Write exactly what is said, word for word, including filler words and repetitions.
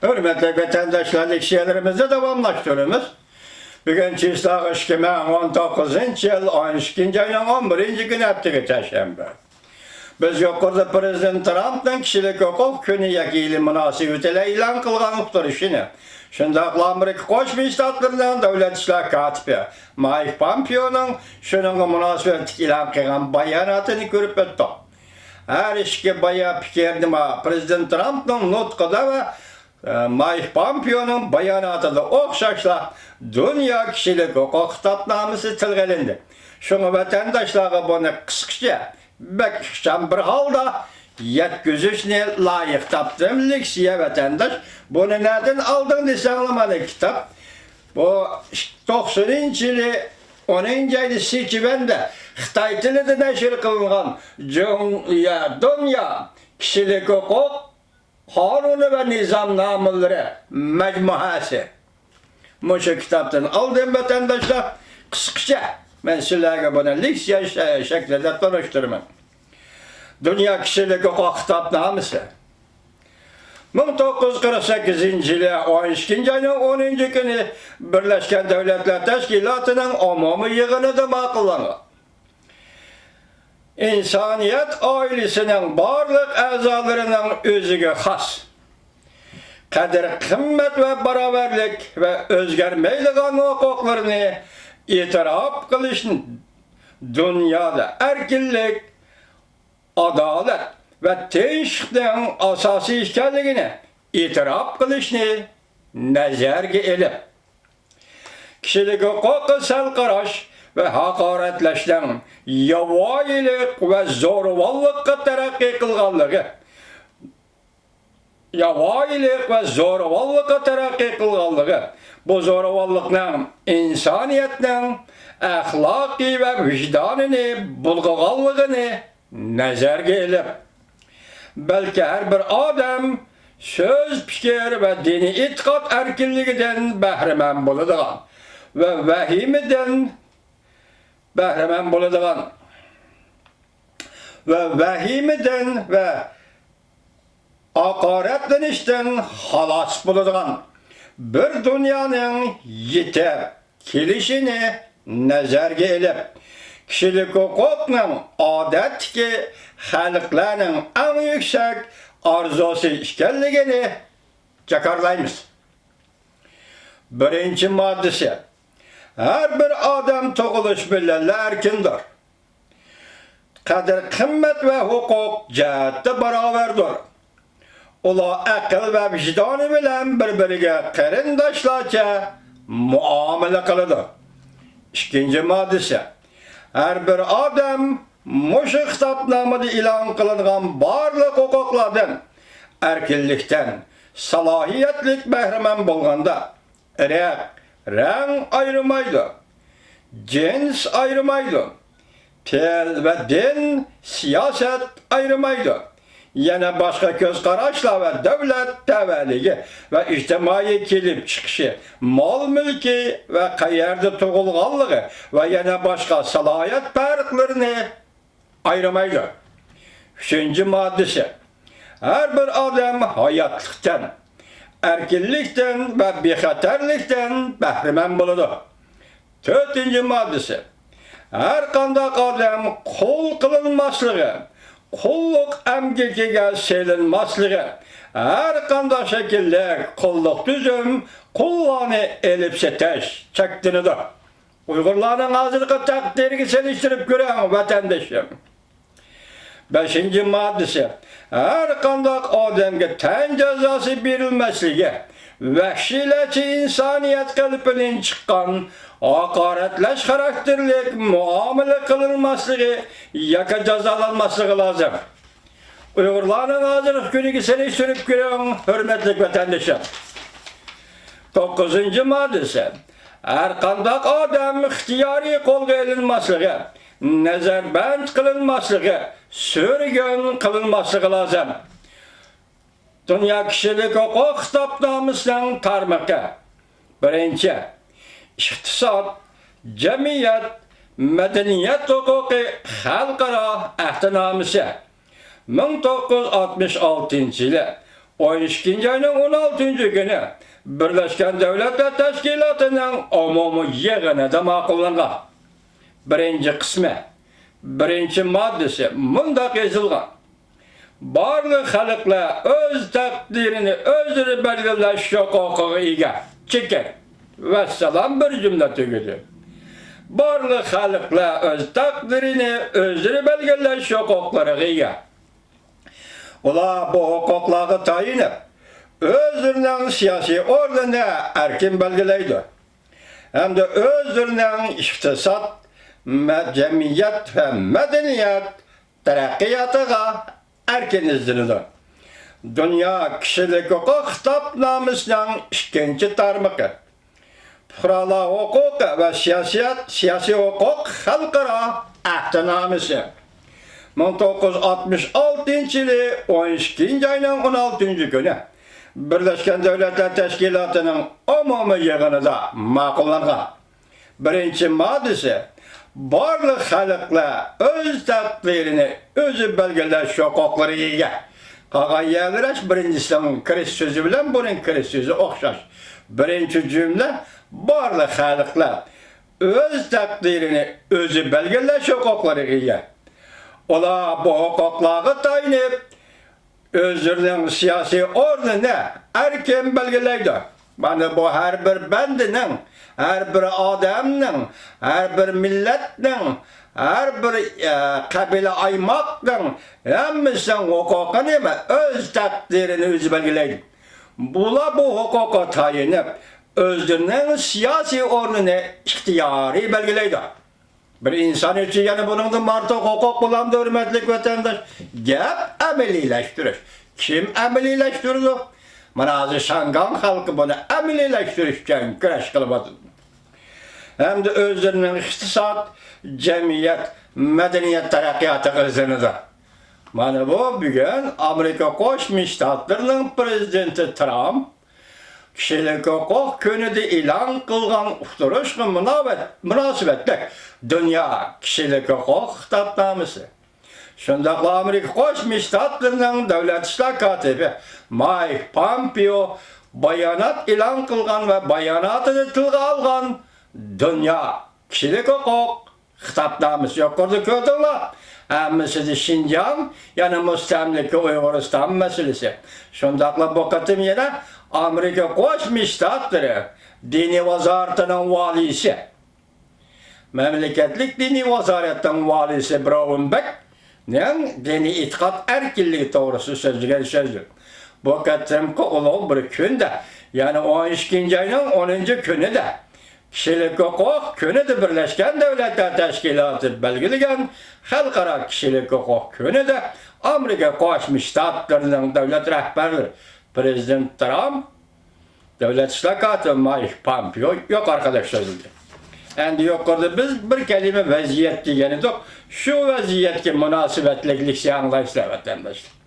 ھۆرمەتلىك ۋەتەنداشلار، لېكسىيەلىرىمىزنى داۋاملاشتۇرىمىز. بۈگۈن چىسلاغا ئىككى مىڭ ئون توققۇزىنچى يىل ئون ئىككىنچى ئاينىڭ ئون بىرىنچى كۈنى، ھەپتىگە چەرشەنبە. بىز يۇقىرىدا پىرېزىدېنت ترامپنىڭ كىشىلىك ھوقۇق كۈنى يەككە يىلى مۇناسىۋىتى بىلەن ئېلان قىلغان ئۇقتۇرۇشىنى، شۇنداقلا ئامېرىكا قوشما شتاتلىرىنىڭ دۆلەت ئىشلار كاتىپى مايك پامپېئونىڭ شۇنىڭغا مۇناسىۋەتلىك ئېلان قىلغان باياناتىنى كۆرۈپ ئۆتتۇق. ھەر ئىككى بايان پىكىرنىمۇ پىرېزىدېنت ترامپنىڭ نۇتقىدا ۋە مايك پامپېئونىڭ باياناتىدا ئوخشاشلا دۇنيا كىشىلىك ھوقۇق خىتابنامىسى تىلغا ئېلىندى. شۇڭا ۋەتەنداشلارغا بۇنى قىسقىچە، بەك ئىخچام بىر ھالدا يەتكۈزۈشنى لايىق تاپتىم. لېكسىيە ۋەتەنداش، بۇنى نەدىن ئالدىڭ دېسەڭلار، مانا كىتاب. بۇ توقسىنىنچى يىلى ئونىنچى ئايدا سىچۈەندە خىتاي تىلىدا نەشر قىلىنغان جۇڭيا دۇنيا كىشىلىك ھوقۇق قانۇنى ۋە نىزامنامىلىرى مەجمۇئەسى. مۇشۇ كىتابتىن ئالدىم، ۋەتەنداشلار. قىسقىچە مەن سىلەرگە بۇنى لېكسىيە شە-، شەكلىدە تونۇشتۇرىمەن. دۇنيا كىشىلىك ھوقۇق خىتابنامىسى. مىڭ توققۇز يۈز قىرىق سەككىزىنچى يىلى ئون ئىككىنچى ئاينىڭ ئونىنچى كۈنى بىرلەشكەن دۆلەتلەر تەشكىلاتىنىڭ ئومۇمىي يىغىنىدا ماقۇللانغان. ئىنسانىيەت ئائىلىسىنىڭ بارلىق ئەزالىرىنىڭ ئۆزىگە خاس، قەدىر-قىممەت ۋە باراۋەرلىك ۋە ئۆزگەرمەيدىغان ھوقۇقلىرىنى ئېتىراپ قىلىش دۇنيادا ئەركىنلىك، ئادالەت ۋە تىنچلىقنىڭ ئاساسى ئىكەنلىكىنى ئېتىراپ قىلىشنى نەزەرگە ئېلىپ، كىشىلىك ھوقۇققا سەل قاراش ۋە ھاقارەتلەشنىڭ ياۋايىلىق ۋە زورىۋاللىققا تەرەققىي قىلغانلىقى، ياۋايىلىق ۋە زورىۋاللىققا تەرەققىي قىلغانلىقى، بۇ زورىۋاللىقنىڭ ئىنسانىيەتنىڭ ئەخلاقى ۋە ۋىجدانىنى بۇلغىغانلىقىنى نەزەرگە ئېلىپ، بەلكى ھەر بىر ئادەم سۆز، پىكىر ۋە دىنىي ئېتىقاد ئەركىنلىكىدىن بەھرىمەن بولىدىغان ۋە ۋەھىمىدىن بەھرىمەن بولىدىغان ۋە ۋەھىمىدىن ۋە ھاقارەتلىنىشتىن خالاس بولىدىغان بىر دۇنيانىڭ يېتىپ كېلىشىنى نەزەرگە ئېلىپ، كىشىلىك ھوقۇقنىڭ ئادەتتىكى خەلقلەرنىڭ ئەڭ يۈكسەك ئارزۇسى ئىكەنلىكىنى جاكارلايمىز. بىرىنچى ماددىسى، ھەر بىر ئادەم تۇغۇلۇش بىلەنلا ئەركىندۇر. قەدىر-قىممەت ۋە ھوقۇق جەھەتتە باراۋەردۇر. ئۇلار ئەقىل ۋە ۋىجدانى بىلەن بىر-بىرىگە قېرىنداشلارچە مۇئامىلە قىلىدۇ. ئىككىنچى ماددىسى، ھەر بىر ئادەم مۇشۇ خىتابنامىدا ئېلان قىلىنغان بارلىق ھوقۇقلاردىن ئەركىنلىكتىن سالاھىيەتلىك بەھرىمەن بولغاندا، ئىرق، رەڭ ئايرىمايدۇ، جىنس ئايرىمايدۇ، تىل ۋە دىن، سىياسەت ئايرىمايدۇ. يەنە باشقا كۆز قاراشلار ۋە دۆلەت تەۋەلىكى ۋە ئىجتىمائىي كېلىپ چىقىشى، مال-مۈلكى ۋە قەيەردە تۇغۇلغانلىقى ۋە يەنە باشقا سالاھىيەت پەرقلىرىنى ئايرىمايدۇ. ئۈچىنچى ماددىسى، ھەر بىر ئادەم ھاياتلىقتىن، ئەركىنلىكتىن ۋە بىخەتەرلىكتىن بەھرىمەن بولىدۇ. تۆتىنچى ماددىسى، ھەر قانداق ئادەم قۇل قىلىنماسلىقى، قۇللۇق ئەمگىكىگە سېلىنماسلىقى، ھەر قانداق شەكىللىك قۇللۇق تۈزۈم، قۇللارنى ئېلىپ سېتىش چەكلىنىدۇ. ئۇيغۇرلارنىڭ ھازىرقى تەقدىرىگە سېلىشتۇرۇپ كۆرۈڭ، ۋەتەندىشىم. بەشىنچى ماددىسى، ھەر قانداق ئادەمگە تەن جازاسى بېرىلمەسلىكى، ۋەھشىيلەرچە ئىنسانىيەت قېلىپىدىن چىققان ھاقارەتلەش خاراكتېرلىك مۇئامىلە قىلىنماسلىقى ياكى جازالانماسلىقى لازىم. ئۇيغۇرلارنىڭ ھازىرقى كۈنىگە سېلىشتۇرۇپ كۆرۈڭ، ھۆرمەتلىك ۋەتەندىشىم. توققۇزىنچى ماددىسى، ھەر قانداق ئادەم ئىختىيارىي قولغا ئېلىنماسلىقى، نەزەربەند قىلىنماسلىقى، سۈرگۈن قىلىنماسلىقى لازىم. دۇنيا كىشىلىك ھوقۇق خىتابنامىسىنىڭ تارمىقى. بىرىنچى، ئىقتىساد، جەمئىيەت، مەدەنىيەت ھوقۇقى خەلقئارا ئەھدىنامىسى. مىڭ توققۇز يۈز ئاتمىش ئالتىنچى يىلى ئون ئىككىنچى ئاينىڭ ئون ئالتىنچى كۈنى بىرلەشكەن دۆلەتلەر تەشكىلاتىنىڭ ئومۇمىي يىغىنىدا ماقۇللانغان. بىرىنچى قىسمى، بىرىنچى ماددىسى مۇنداق يېزىلغان: بارلىق خەلقلەر ئۆز تەقدىرىنى ئۆزلىرى بەلگىلەش ھوقۇقىغا ئىگە. چېكىت. ۋەسسالام، بىر جۈملە تۈگىدى. بارلىق خەلقلەر ئۆز تەقدىرىنى ئۆزلىرى بەلگىلەش ھوقۇقلىرىغا ئىگە. ئۇلار بۇ ھوقۇقلارغا تايىنىپ، ئۆزلىرىنىڭ سىياسىي ئورنىنى ئەركىن بەلگىلەيدۇ ھەمدە ئۆزلىرىنىڭ ئىقتىساد، مە-، جەمئىيەت ۋە مەدەنىيەت تەرەققىياتىغا ئەركىن ئىزدىنىدۇ. دۇنيا كىشىلىك ھوقۇق خىتابنامىسىنىڭ ئىككىنچى تارمىقى. پۇقرالار ھوقۇقى ۋە سىياسىيەت، سىياسىي ھوقۇق خەلقئارا ئەھدىنامىسى. مىڭ توققۇز يۈز ئاتمىش ئالتىنچى يىلى ئون ئىككىنچى ئاينىڭ ئون ئالتىنچى كۈنى بىرلەشكەن دۆلەتلەر تەشكىلاتىنىڭ ئومۇمىي يىغىنىدا ماقۇللانغان. بىرىنچى ماددىسى، بارلىق خەلقلەر ئۆز تەقدىرىنى ئۆزى بەلگىلەش ھوقۇقلىرىغا ئىگە. قالغان يەرلىرى بىرىنچىسىنىڭ كىرىش سۆزى بىلەن بۇنىڭ كىرىش سۆزى ئوخشاش. بىرىنچى جۈملە، بارلىق خەلقلەر ئۆز تەقدىرىنى ئۆزى بەلگىلەش ھوقۇقلىرىغا ئىگە. ئۇلار بۇ ھوقۇقلارغا تايىنىپ، ئۆزلىرىنىڭ سىياسىي ئورنىنى ئەركىن بەلگىلەيدۇ. مانا بۇ ھەر بىر بەندىنىڭ، ھەر بىر ئادەمنىڭ، ھەر بىر مىللەتنىڭ، ھەر بىر، ئە، قەبىلە، ئايماقنىڭ ھەممىسىنىڭ ھوقۇقىنى ۋە ئۆز تەقدىرىنى ئۆزى بەلگىلەيدۇ. بۇلار بۇ ھوقۇققا تايىنىپ، ئۆزلىرىنىڭ سىياسىي ئورنىنى ئىختىيارىي بەلگىلەيدۇ. بىر ئىنسان ئۈچۈن يەنە بۇنىڭدىن ئارتۇق ھوقۇق بولامدۇ، ھۆرمەتلىك ۋەتەنداش؟ گەپ ئەمەلىيلەشتۈرۈش. كىم ئەمەلىيلەشتۈرىدۇ؟ مانا ھازىر شياڭگاڭ خەلقى بۇنى ئەمەلىيلەشتۈرۈش ئۈچۈن كۈرەش قىلىۋاتىدۇ. ھەمدە ئۆزلىرىنىڭ ئىقتىساد، جەمئىيەت، مەدەنىيەت تەرەققىياتىغا ئىزدىنىدۇ. مانا بۇ بۈگۈن ئامېرىكا قوشما شتاتلىرىنىڭ پىرېزىدېنتى ترامپ كىشىلىك ھوقۇق كۈنىدە ئېلان قىلغان ئۇقتۇرۇشقا مۇناۋەت-، مۇناسىۋەتلىك دۇنيا كىشىلىك ھوقۇق خىتابنامىسى. شۇنداقلا ئامېرىكا قوشما شتاتلىرىنىڭ دۆلەت ئىشلار كاتىپى مايك پامپېئو بايانات ئېلان قىلغان ۋە باياناتىدا تىلغا ئالغان دۇنيا كىشىلىك ھوقۇق خىتابنامىسى. يۇقىرىدا كۆردۈڭلار، ھەممىسىدە شىنجاڭ، يەنى مۇستەملىكە ئۇيغۇرىستان مەسىلىسى. شۇنداقلا بۇ قېتىم يەنە ئامېرىكا قوشما شتاتلىرى دىنىي ۋازارىتىنىڭ ۋالىيسى، مەملىكەتلىك دىنىي ۋازارەتنىڭ ۋالىيسى براۋېن بېكنىڭ دىنىي ئېتىقاد ئەركىنلىكى توغرىسىدا سۆزلىگەن سۆزى. بۇ قېتىمقى ئۇلۇغ بىر كۈندە، يەنى ئون ئىككىنچى ئاينىڭ ئونىنچى كۈنىدە، كىشىلىك ھوقۇق كۈنىدە بىرلەشكەن دۆلەتلەر تەشكىلاتى بەلگىلىگەن خەلقئارا كىشىلىك ھوقۇق كۈنىدە ئامېرىكا قوشما شتاتلىرىنىڭ دۆلەت رەھبەرلىرى، پىرېزىدېنت ترامپ، دۆلەت ئىشلار كاتىپى مايك پامپېئو يۇقىرىقىدەك سۆزلىدى. ئەمدى يۇقىرىدا بىز بىر كەلىمە ۋەزىيەت دېگەن ئىدۇق. شۇ ۋەزىيەتكە مۇناسىۋەتلىكلىكچە ئاڭلايسىلەر، ۋەتەنداشلار.